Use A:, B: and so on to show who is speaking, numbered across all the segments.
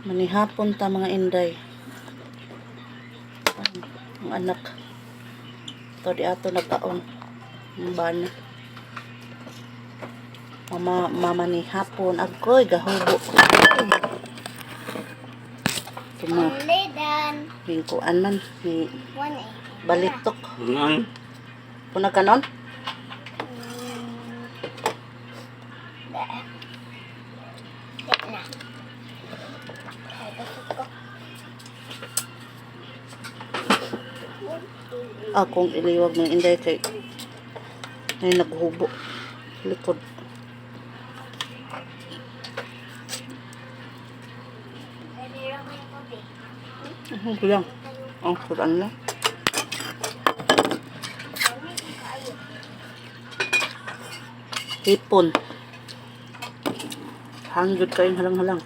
A: Manihapon ta, mga inday. Ang anak. To di ato nagkaon. Ang bana. Mama, mama ni hapon. Agoy, gahubo. Tuma,
B: Only done
A: lingkuan man. Ni
B: 180.
A: balitok.
C: Nan.
A: Puna kanon?
B: Da. Di na. Ay, busog ko.
A: Akong iliwag ng inday kay ay naghubo. Likod.
B: Pwede rin ko yung kape.
A: Ano lang? Ang kuran lang.
B: Kami kaayo.
A: Hipon. Hanggod kayong halang-halang.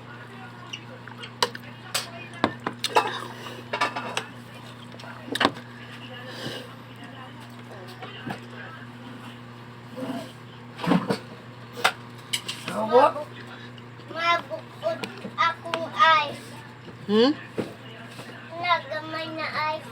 B: Mabukod akong ice.
A: Hmm?
B: Nagamay na ice.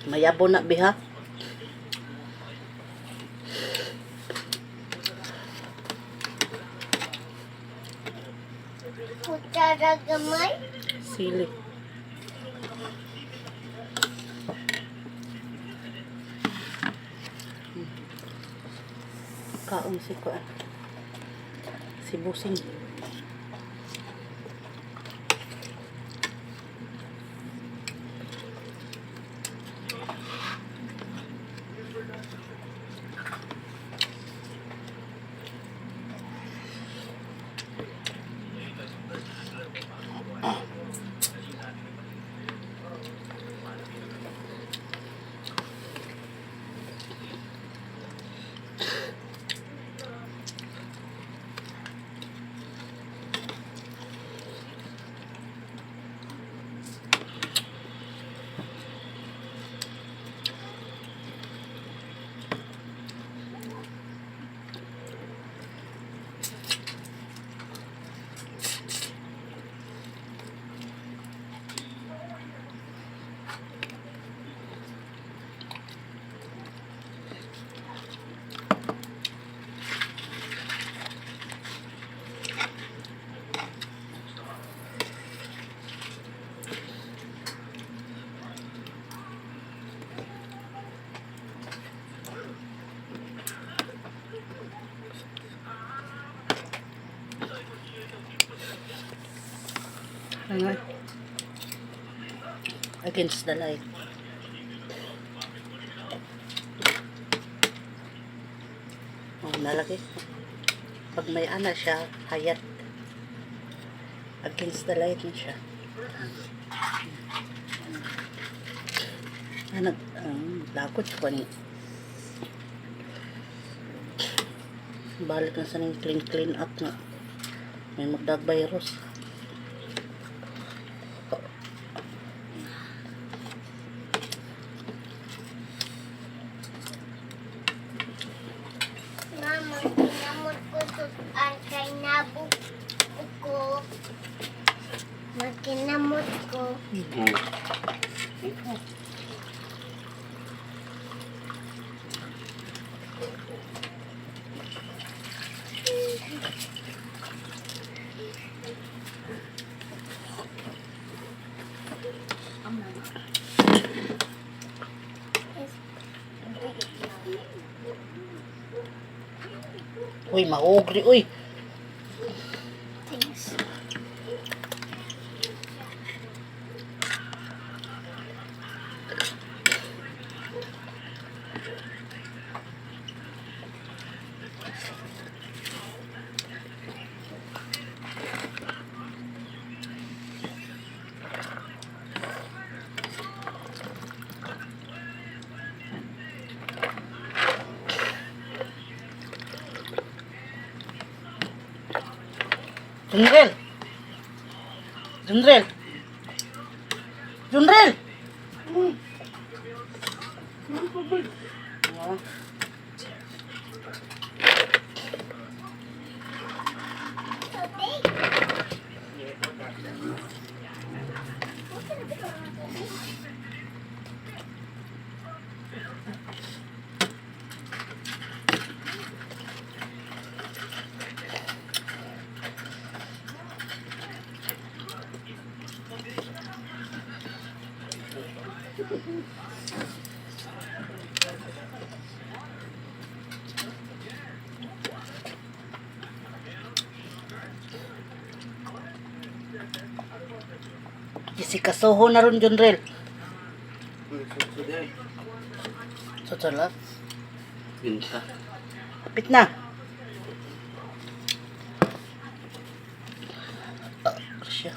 A: Mayabo na biha.
B: Kutsara gamay.
A: Sili. Kaon si kuan. Si Busing. Ano? Against the light. Oh, nalaki. Pag may ana siya, hayat. Against the light na siya. Ano, lakot ko ni. Balik na sa ning clean clean up na. May magdag virus.
B: Mama, kinamot ko sutan kay nabuk ko. Makinamot ko.
A: Uy, maugri, uy. Junrel! Junrel! Junrel! Ah.
B: Tubig.
A: Jessica Soho na ron, Junrel. Sutala.
C: Binta.
A: Kapit na. Ah, siya.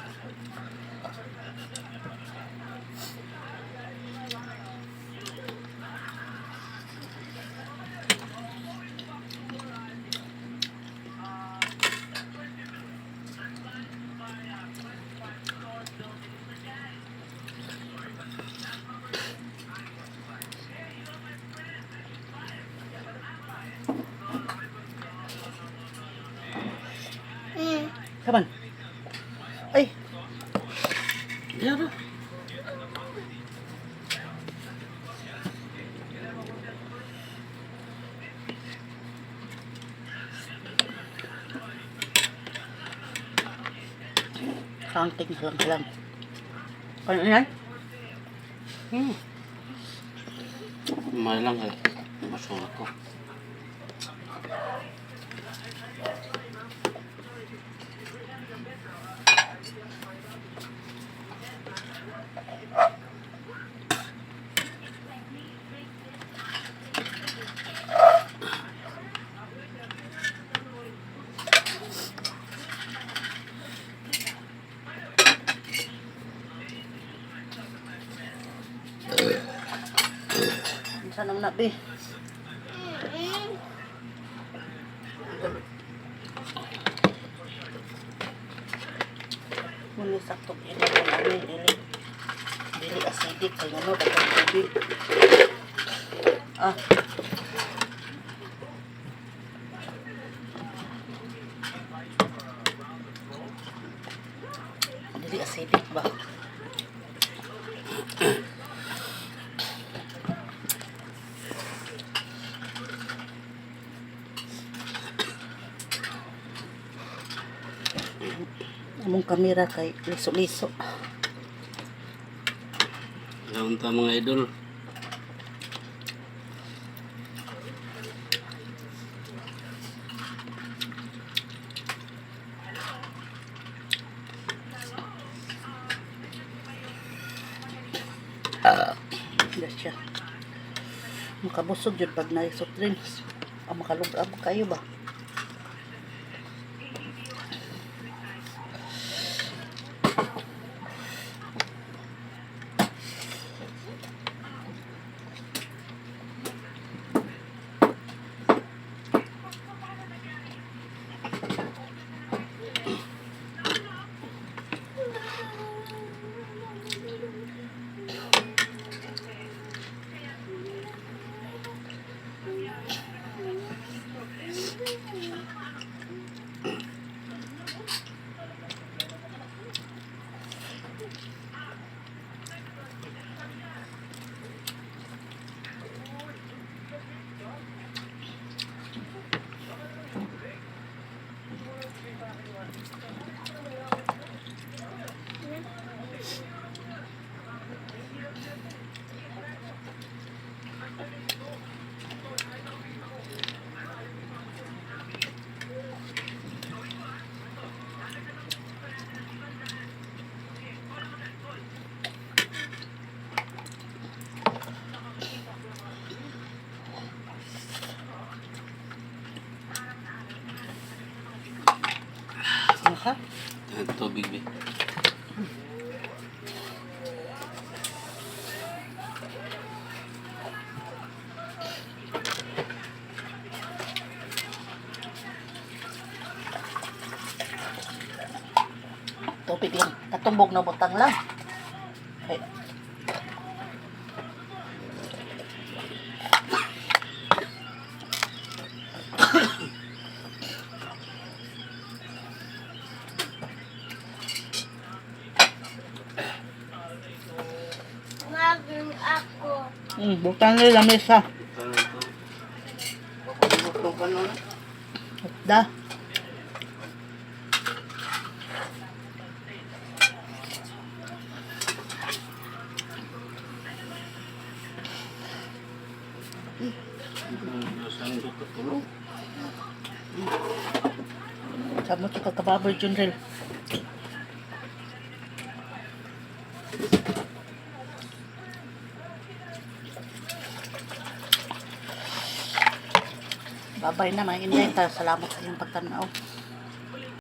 A: Come on. Ay,
C: Yara.
A: Counting lang lang. Ano yan?
C: May lang eh. Basura ko.
A: Saan naman na, be? Muna sakto ini kami dili dili acidic kay ano daghang tubig. Ah. Dili acidic ba? Among kamera kay liso-liso.
C: Gawin ta mga idol.
A: Yes siya. Makabusog yun pag na soft drinks. Ang makalugab kayo ba? Ano ka?
C: Tubig be.
A: Tubig lang. Katumbog na butang lang. Okay.
B: Ngagin ako.
A: Butang nila lamesa.
C: Ito na ito. Pakulong ka nun.
A: Da.
C: Saan ko katulog?
A: Samot sa kakababoy, Junril. Babay na mga inday. Salamat sa inyong pagtanaw.